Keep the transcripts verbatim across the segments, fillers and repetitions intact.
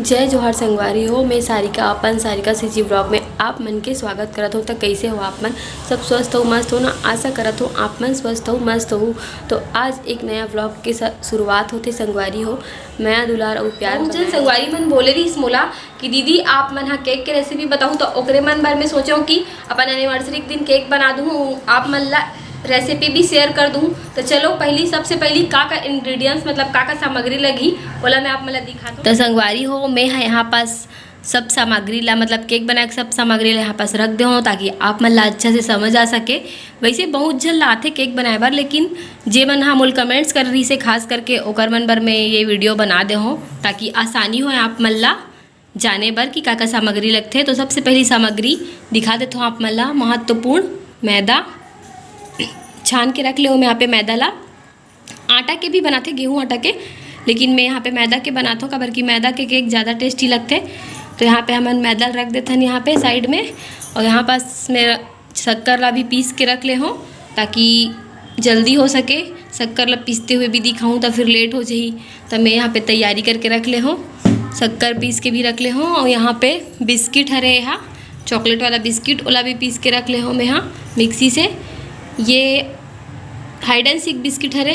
जय जोहार संगवारी हो, मैं सारिका, अपन सारिका सीजी ब्लॉग में आप मन के स्वागत करत हो। त कैसे हो आप मन? सब स्वस्थ हो, मस्त हो ना? आशा करत हो आप मन स्वस्थ हो, मस्त हो। तो आज एक नया ब्लॉग के सा-, शुरुआत होथे संगवारी हो। मया दुलार अउ प्यार बहुत जन संगवारी मन बोले रहिस मोला कि दीदी आप मन हा केक के रेसिपी बताहू, तो ओकरे मन बर मैं सोचेंव कि अपन एनिवर्सरी के दिन केक बना दूँ, आप मन ला रेसिपी भी शेयर कर दूँ। तो चलो पहली, सबसे पहली का का इंग्रेडिएंट्स, मतलब का का सामग्री लगही, ओला मैं आप मन ला दिखात हूँ। तो संगवारी हो, मैं ह यहाँ पास सब सामग्री ला, मतलब केक बनाए के सब सामग्री ला यहाँ पास रख दे हूँ, ताकि आप मन ला अच्छा से समझ आ सके। वैसे बहुत झन ला आथे केक बनाए बर, लेकिन जे मन हा मोल कमेंट्स कर रही से खास करके, ओकर मन बर मैं ये वीडियो बना दे हूँ, ताकि आसानी हो आप मन ला जाने बर कि का का सामग्री लगथे। तो सबसे पहली सामग्री दिखा देथों आप मन ला, महत्वपूर्ण मैदा। छान के रख ले मैं यहाँ पे मैदा ला। आटा के भी बनाथे, गेहूं आटा के, लेकिन मैं यहाँ पे मैदा के बनाथों, काबर कि मैदा के केक ज़्यादा टेस्टी लगथे। तो यहाँ पे हमन मैदा रख देथन यहाँ पे साइड में, और यहाँ पास मैं शक्कर ला भी पीस के रख ले हों, ताकि जल्दी हो सके। शक्कर ला पीसते हुए भी दिखाऊँ तो फिर लेट हो जाही, तो मैं यहाँ पे तैयारी करके रख ले हों। शक्कर पीस के भी रख ले हों, और यहाँ पे बिस्किट हरे, यहाँ चॉकलेट वाला बिस्किट, ओला भी पीस के रख ले हों मैं यहाँ मिक्सी से। ये हाइड एंड सीक बिस्किट हरे,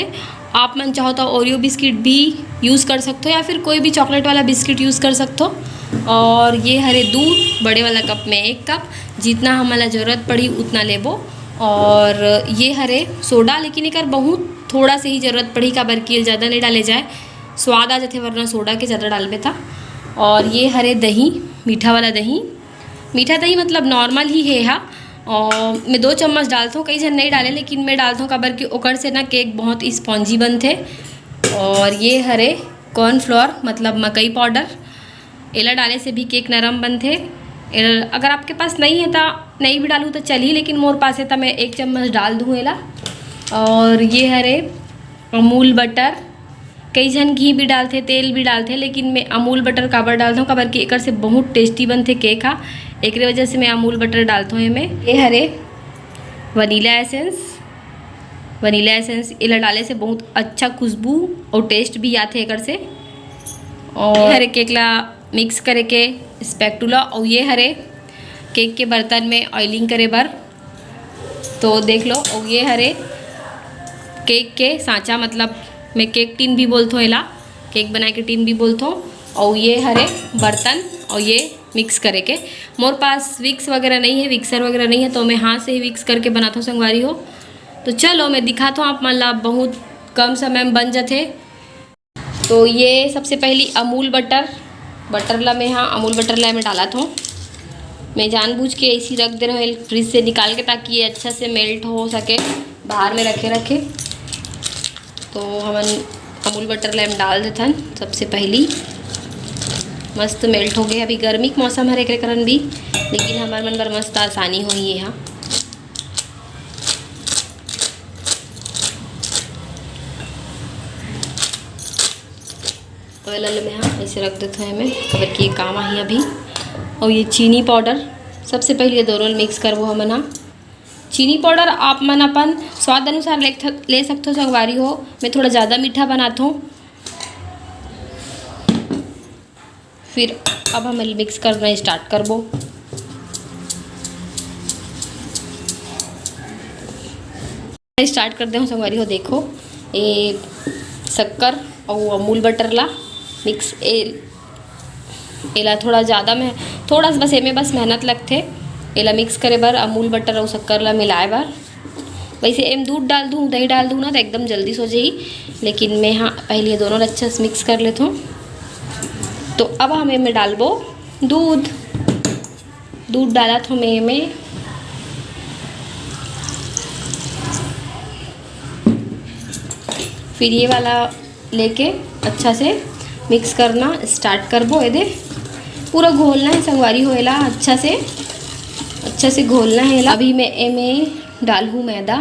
आप मन चाहो तो ओरियो बिस्किट भी यूज़ कर सकते हो, या फिर कोई भी चॉकलेट वाला बिस्किट यूज़ कर सकते हो। और ये हरे दूध, बड़े वाला कप में एक कप, जितना हमन ला जरूरत पड़ी उतना लेबो। और ये हरे सोडा, लेकिन एकर बहुत थोड़ा से ही जरूरत पड़ी, काबर कि ज़्यादा नहीं डाले जाए, स्वाद आ जाथे वरना सोडा के ज़्यादा डालबे त। और ये हरे दही, मीठा वाला दही, मीठा दही मतलब नॉर्मल ही हे हा। और मैं दो चम्मच डालथों, कई झन नहीं डाले, लेकिन मैं डालथों, काबर कि ओकर से ना केक बहुत स्पॉन्जी बनथे। और ये हरे कॉर्नफ्लोर, मतलब मकई पाउडर, एला डाले से भी केक नरम बनथे। एला अगर आपके पास नहीं है तो नहीं भी डालू तो चलही, लेकिन मोर पास है तो मैं एक चम्मच डाल दूँ एला। और ये हरे अमूल बटर, कई झन घी भी डालथे, तेल भी डालथे, लेकिन मैं अमूल बटर काबर डालथों, काबर कि एकर से बहुत टेस्टी बनथे केक हा, एकरे वजह से मैं अमूल बटर डालथों एमे। ये हरे वनीला एसेंस, वनीला एसेंस एला डाले से बहुत अच्छा खुशबू और टेस्ट भी आथे एकर से। और ये हरे केक ला मिक्स करे के स्पैटुला, और ये हरे केक के बर्तन में ऑयलिंग करे बर। तो देख लो, और ये हरे केक के सांचा, मतलब मैं केक टिन भी बोलथों एला, केक बनाए के टिन भी बोलथों। और ये हरे बर्तन, और ये मिक्स करे के। मोर पास विक्स वगैरह नहीं है, विक्सर वगैरह नहीं है, तो मैं हाथ से ही विक्स करके बनाथों संगवारी हो। तो चलो मैं दिखाथों आप मन ला, बहुत कम समय में बन जाथे। तो ये सबसे पहली अमूल बटर, बटर ला मैं, हाँ, अमूल बटर ला मैं डालथों। मैं जानबूझ के ऐसी रख दे रहे फ्रिज से निकाल के, ताकि ये अच्छा से मेल्ट हो सके बाहर में रखे रखे। तो हमन अमूल बटर ला एम डाल देथन सबसे पहली। मस्त मेल्ट हो गए। अभी गर्मी के मौसम हरे, एकरे कारण भी, लेकिन हमर मन बर मस्त आसानी होही एहा। ऑयल वाले में हाँ ऐसे रख देथों एमे, काबर कि ये काम आही अभी। और ये चीनी पाउडर, सबसे पहले ये दोनों मिक्स करबो हमन हा। चीनी पाउडर आप मन अपन स्वाद अनुसार ले, ले सकथो संगवारी हो। मैं थोड़ा ज़्यादा मीठा बनाथों। फिर अब हम मिक्स करना स्टार्ट करबो। स्टार्ट कर दे हूँ संगवारी हो। देखो, ये शक्कर और अमूल बटर ला मिक्स, ए, एला थोड़ा ज़्यादा में, थोड़ा सा बस एमे बस मेहनत लगथे एला मिक्स करे बर, अमूल बटर और शक्कर ला मिलाए बर। वैसे एम दूध डाल दूँ, दही डाल दूँ ना, तो एकदम जल्दी सो जाही, लेकिन मैं हाँ पहले ये दोनों ला अच्छा से मिक्स कर लेथों। तो अब हम एमे डालबो दूध। दूध डालत हूँ मैं एमे। फिर ये वाला लेके अच्छा से मिक्स करना स्टार्ट करबो। एदे पूरा घोलना है संगवारी हो एला, अच्छा से, अच्छा से घोलना है एला। अभी मैं एमे डालहूँ मैदा।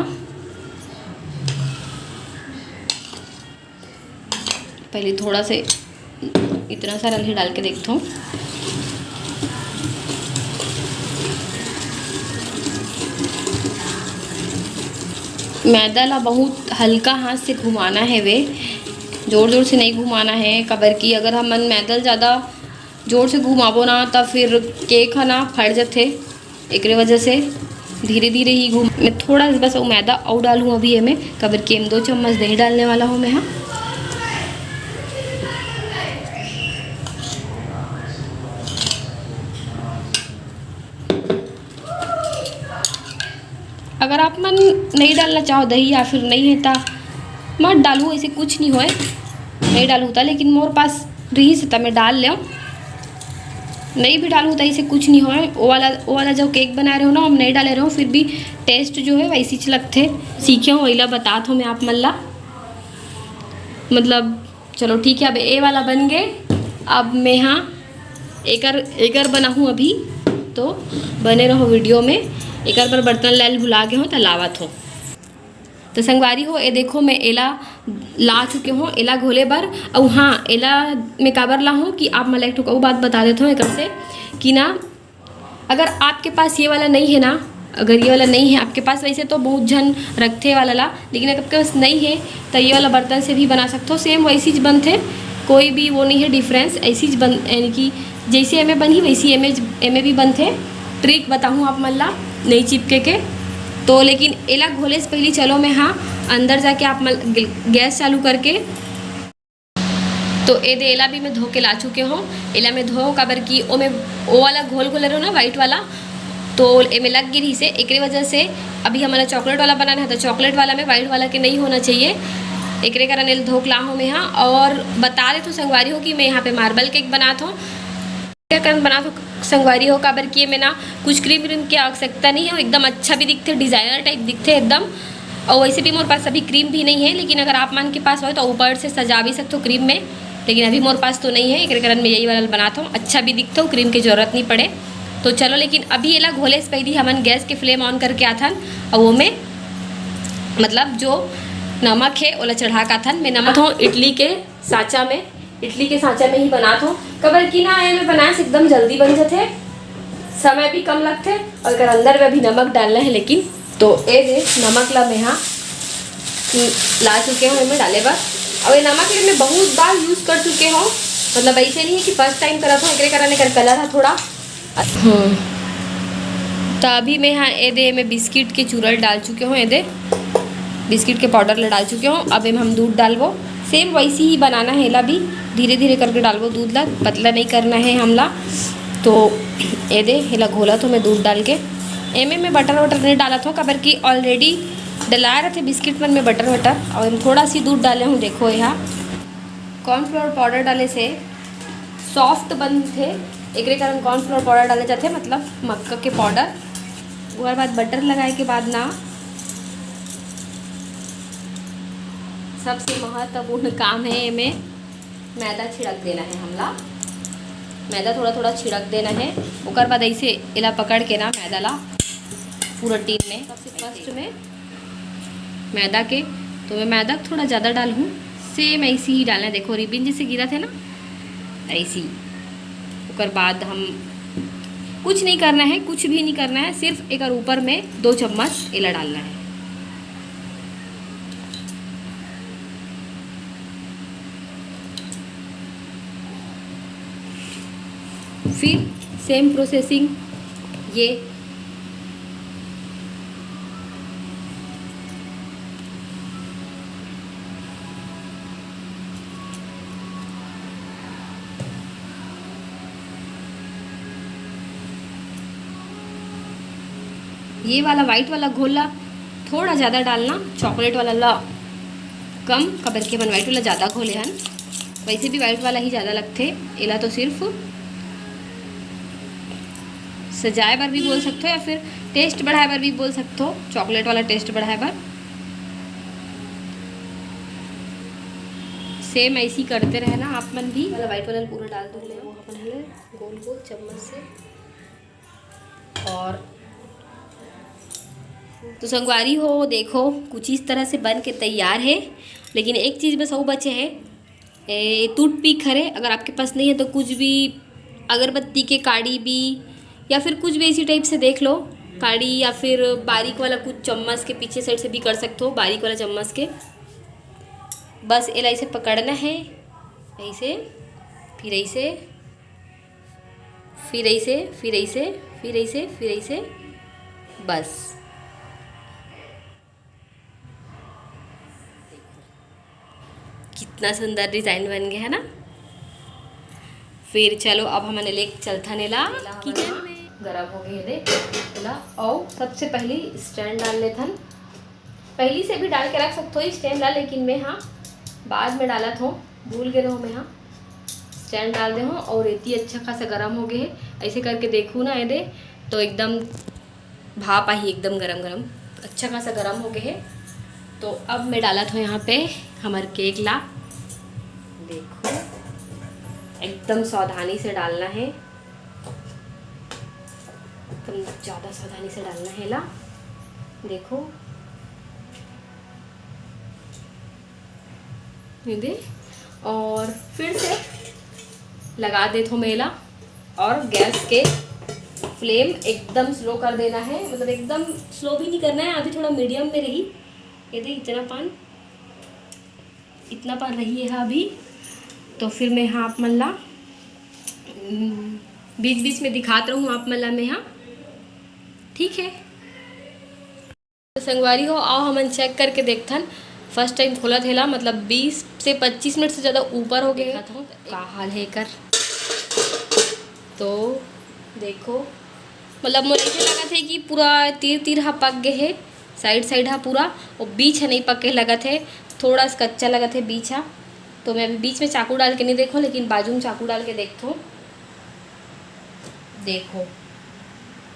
पहले थोड़ा से इतना सारा ही डाल के देखता हूँ। मैदा ला बहुत हल्का हाथ से घुमाना है वे, जोर जोर से नहीं घुमाना है, काबर कि अगर हमन मैदा ज़्यादा जोर से घुमाबो ना, त फिर केक ह ना फट जथे। एकरे वजह से धीरे धीरे ही घूम। मैं थोड़ा सा बस वो मैदा और डालूँ अभी एमे, काबर कि एम दो चम्मच दही डालने वाला हूँ मैं, हाँ। अगर आप मन नहीं डालना चाहो दही या फिर नहीं है ता मत डालू, ऐसे कुछ नहीं होए, नहीं डालू ता, लेकिन मोर पास रही से ता मैं डाल लेव। नहीं भी डालू ता ऐसे कुछ नहीं होए। वो वाला, वो वाला जो केक बना रहे हो ना, हम नहीं डाले रहे हो, फिर भी टेस्ट जो है वैसी च लगथे। सीखे हो वहीला बतात हो मैं आप मन ला, मतलब। चलो ठीक है, अब ए वाला बन गए। अब मैं हाँ एकर एकर बनाहूँ अभी, तो बने रहो वीडियो में। एकर बर बर्तन लायल भुला गए हो तो लावत हो। तो संगवारी हो, ए देखो मैं एला ला चुके हो एला घोले बर। अउ हाँ, एला मैं काबर ला हूँ कि आप मन ला एक ठो अउ बात बता देत हो एकर से कि ना, अगर आपके पास ये वाला नहीं है ना, अगर ये वाला नहीं है आपके पास, वैसे तो बहुत झन रखथे वाला ला, लेकिन अगर आपके पास नहीं है तो ये वाला बर्तन से भी बना सकते हो। सेम वैसी च बनथे, कोई भी वो नहीं है डिफरेंस, ऐसी च बन, यानी कि जैसे एमे बनही वैसी एमे एमे भी बनथे। ट्रिक बताहूँ आप मन ला नहीं चिपके के। तो लेकिन एला घोले से पहले चलो मैं हाँ अंदर जाके आप मन गैस चालू करके। तो ए दे एला भी मैं धो के ला चुके हो। एला मैं धो काबर कि ओमे ओ वाला घोल घोले रहो ना, व्हाइट वाला, तो एमे लग गिरी से, एकरे वजह से। अभी हमारा चॉकलेट वाला बनाना है तो चॉकलेट वाला में, व्हाइट वाला के नहीं होना चाहिए। एकरे कारण एला धो के ला हो मैं यहाँ। और बता दे तो संगवारी हो कि मैं यहाँ पे मार्बल केक बनात हो। क्या कारण बनात हो संगवारी हो, काबर कि एमे ना कुछ क्रीम व्रीम की आवश्यकता नहीं है, एकदम अच्छा भी दिखथे, डिजाइनर टाइप दिखथे एकदम। और वैसे भी मोर पास अभी क्रीम भी नहीं है, लेकिन अगर आप मन के पास हो तो ऊपर से सजा भी सकते हो क्रीम में, लेकिन अभी मोर पास तो नहीं है, एकरे कारण मैं यही वाला बनात हूँ। अच्छा भी दिखथे, क्रीम की जरूरत नहीं पड़े। तो चलो, लेकिन अभी एला घोले से पहले हमन गैस के फ्लेम ऑन करके आथन, और वो में मतलब जो नमक है ओला चढ़ा के आथन। मैं नमक हूँ इडली के सांचा में, इडली के सांचा में ही बनात हूँ, काबर कि ना एमे बनाए से एकदम जल्दी बन जाथे, समय भी कम लगथे और एकर अंदर में भी नमक डालना है। लेकिन तो ए दे नमक ला मैं हाँ ला चुके हूँ एमे डाले बर। और ये नमक मैं बहुत बार यूज कर चुके हूँ, मतलब ऐसे नहीं है कि फर्स्ट टाइम करत हूँ। एकरे कारण एकर कलर है थोड़ा। हम्म। तो अभी मैं हाँ ए दे एमे बिस्किट के चूरल डाल चुके हूँ, ए दे बिस्किट के पाउडर ला डाल चुके हूँ। अब एमे हम दूध डालबो, सेम वैसी ही बनाना है एला भी, धीरे धीरे करके डालबो दूध ला, पतला नहीं करना है हमला। तो ए दे एला घोला तो मैं दूध डाल के, एमे मैं बटर वटर नहीं डालत हूँ, काबर कि ऑलरेडी डलाए रहथे बिस्किट मन में बटर वटर। और एमे थोड़ा सी दूध डाले हूँ। देखो यहाँ कॉर्नफ्लोर पाउडर डाले से सॉफ्ट बनथे, एकरे कारण कॉर्नफ्लोर पाउडर डाले जाथे, मतलब मक्का के पाउडर। ओकर बाद बटर लगाए के बाद ना सबसे महत्वपूर्ण काम है एमे मैदा छिड़क देना है हमला। मैदा थोड़ा थोड़ा छिड़क देना है। ओकर बाद ऐसे एला पकड़ के ना मैदा ला पूरा टीन में सबसे फर्स्ट में मैदा के, तो मैं मैदा थोड़ा ज़्यादा डालूँ। सेम ऐसी ही डालना है, देखो रिबिन जैसे गिरा थे ना, ऐसी। ओकर बाद हम कुछ नहीं करना है, कुछ भी नहीं करना है, सिर्फ एकर ऊपर में दो चम्मच एला डालना है। फिर सेम प्रोसेसिंग, ये ये वाला व्हाइट वाला घोल ला थोड़ा ज़्यादा डालना, चॉकलेट वाला ला कम, काबर के हमन व्हाइट वाला ज़्यादा घोले हन। वैसे भी व्हाइट वाला ही ज़्यादा लगथे। एला तो सिर्फ सजाए बर भी बोल सकथो या फिर टेस्ट बढ़ाए बर भी बोल सकथो, चॉकलेट वाला टेस्ट बढ़ाए बर। सेम ऐसी करते रहना आप मन भी। वाला व्हाइट वाला पूरा डाल दूँ मैं, वो अपन है ना गोल गोल चम्मच से। और तो संगवारी हो, देखो कुछ इस तरह से बन के तैयार है, लेकिन एक चीज़ बस अउ बचे है, ए टूथपिक हरे, अगर आपके पास नहीं है तो कुछ भी अगरबत्ती के काड़ी भी या फिर कुछ भी इसी टाइप से देख लो, काड़ी या फिर बारीक वाला कुछ चम्मच के पीछे साइड से भी कर सकते हो, बारीक वाला चम्मच के। बस एला ऐसे पकड़ना है, ऐसे, फिर ऐसे फिर ऐसे, फिर ऐसे, फिर ऐसे, फिर ऐसे, बस। कितना सुंदर design बन गया है ना। फिर चलो, अब हमन ले चलथन एला किचन में। गरम हो गए दे एला, और सबसे पहले stand डाल लेथन। पहली से भी डाल के रख सकते हो stand ला, लेकिन मैं हाँ बाद में डालत हूँ, भूल गए रहो मैं हाँ stand डाल दे हूँ। और एती अच्छा खासा गरम हो गए है, ऐसे करके देखू ना ये दे, तो एकदम भाप आही एकदम गरम गरम, अच्छा खासा गरम हो गए है। तो अब मैं डालत हूँ यहाँ पे हमर केक ला। देखो, एकदम सावधानी से डालना है, एकदम ज़्यादा सावधानी से डालना है ला। देखो, ये दे, और फिर से लगा देत हूँ मैं एला। और गैस के flame एकदम slow कर देना है, मतलब एकदम slow भी नहीं करना है, अभी थोड़ा medium में रही। ये दे, इतना पान, इतना पान रही है अभी। तो फिर मैं हाँ आप मन ला, हम्म, बीच बीच में दिखात रहूँ आप मन ला मैं हाँ, ठीक है। तो संगवारी हो, आओ हमन check करके देखथन। First time खोलत हे ला, मतलब बीस से पच्चीस मिनट से ज़्यादा ऊपर हो गए। देखत हो का हाल है एकर। तो देखो, मतलब मोला ऐसे लगत है कि पूरा तीर तीर हा पक गए है, side side हा पूरा, और बीच हा नहीं पके लगत है, थोड़ा सा कच्चा लगत है बीच हा। तो मैं अभी बीच में चाकू डाल के नहीं देखो, लेकिन बाजू में चाकू डाल के देखथो। देखो,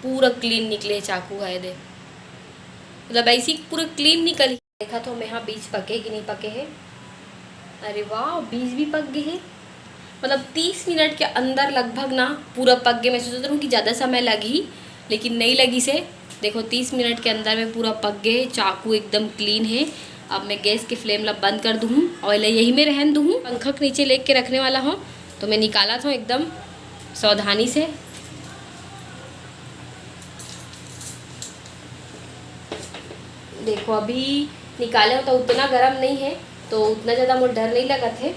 पूरा clean निकले चाकू है दे, मतलब ऐसी पूरा clean निकल। देखा तो मैं हाँ बीज पके कि नहीं पके है। अरे वाह, बीज भी पक गए है। मतलब तीस मिनट के अंदर लगभग ना पूरा पक गए। मैं सोचत रहूँ कि ज़्यादा समय लगही, लेकिन नहीं लगी से। देखो तीस मिनट के अंदर में पूरा पक गए, चाकू एकदम clean है। अब मैं गैस के flame ला बंद कर दूँ और एला यही में रहन दूँ, पंखा के नीचे लेके रखने वाला हूँ। तो मैं निकालत हूँ एकदम सावधानी से। देखो अभी निकाले हो तो उतना गरम नहीं है, तो उतना ज़्यादा मोर डर नहीं लगत है।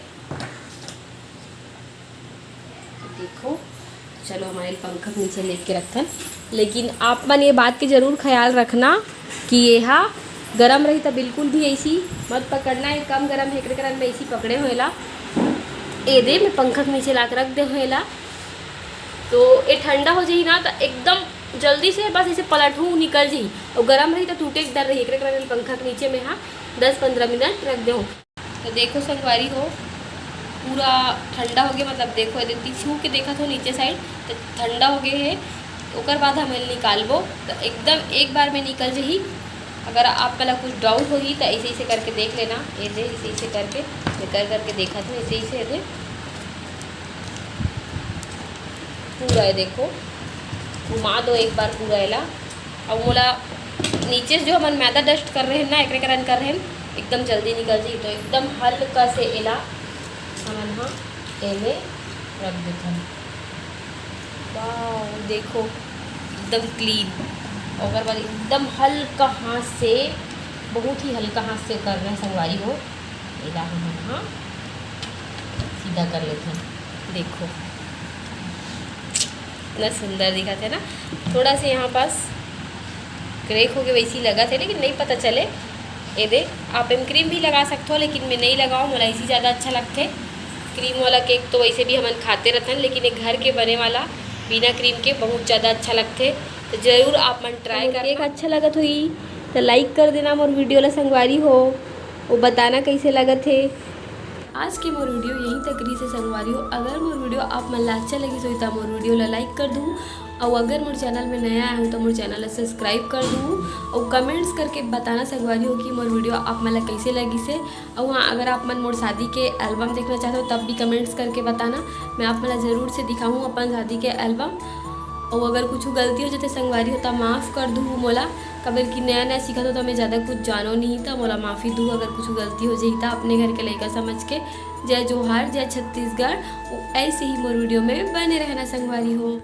देखो, चलो हमारे पंखा के नीचे लेके रखथन, लेकिन आप मन ये बात के जरूर ख्याल रखना कि ये हा गरम रही तो बिल्कुल भी ऐसी मत पकड़ना है। कम गरम है, एकरे कारण मैं ऐसी पकड़े हो एला। ए दे, मैं पंखा के नीचे ला के रख दे हो एला। तो ये ठंडा हो जाही ना, तो एकदम जल्दी से बस ऐसे पलटहूँ, निकल जाही। और गरम रही तो टूटे के डर रही, एकरे कारण पंखा के नीचे में हाँ दस पंद्रह मिनट रख दे हो। तो देखो संगवारी हो, पूरा ठंडा हो गया, मतलब देखो, ये दे छू के देखा तो नीचे side तो ठंडा हो गया है। ओकर बाद हम एला निकालबो तो एकदम एक बार में निकल जाही। अगर आप मन ला कुछ doubt होही तो ऐसे ऐसे करके देख लेना, ये दे ऐसे ऐसे करके मैं कर करके देखा था, ऐसे ऐसे ये दे पूरा है, देखो घुमा दो एक बार पूरा एला। अब मोला नीचे से जो हमन मैदा dust कर रहे हैं ना, एकरे कारण कर रहे हैं, एकदम जल्दी निकल जाही। तो एकदम हल्का से एला हमन हा एमे रख देथन। वाह, देखो एकदम clean। ओकर बाद एकदम हल्का हाथ से, बहुत ही हल्का हाथ से कर रहे हैं संगवारी हो। एला हमन हा सीधा कर लेथन। देखो इतना सुंदर दिखत है ना। थोड़ा से यहाँ पास crack हो गए वैसी लगत है, लेकिन नहीं पता चले। ये दे, आप एम cream भी लगा सकते हो, लेकिन मैं नहीं लगाऊँ, मोला इसी ज़्यादा अच्छा लगथे। Cream वाला केक तो वैसे भी हमन खाते रहथन, लेकिन ये घर के बने वाला बिना cream के बहुत ज़्यादा अच्छा लगथे। तो जरूर आप मन try अगर करना। केक अच्छा लगत होही तो like कर देना मोर video ला संगवारी हो, वो बताना कैसे लगत हे। आज के मोर video यहीं तक रहिस हे संगवारी हो। अगर मोर video आप मन ला अच्छा लगिस होही तो मोर video ला like कर दू, अउ अगर मोर channel में नया आए हो तो मोर channel ला subscribe कर दू, अउ comments करके बताना संगवारी हो कि मोर video आप मन ला कैसे लगिस हे। अउ हाँ, अगर आप मन मोर शादी के album देखना चाहते हो तब भी comments करके बताना, मैं आप मन ला जरूर से दिखाऊँ अपन शादी के album। अउ अगर कुछ गलती हो जाथे संगवारी हो त माफ़ कर दू मोला, काबर कि नया नया सीखत हो त मैं ज़्यादा कुछ जानो नहीं, त मोला माफ़ी दू अगर कुछ गलती हो जाही त अपने घर के लइका समझ के। जय जोहार, जय छत्तीसगढ़। अउ ऐसे ही मोर video में बने रहना संगवारी हो।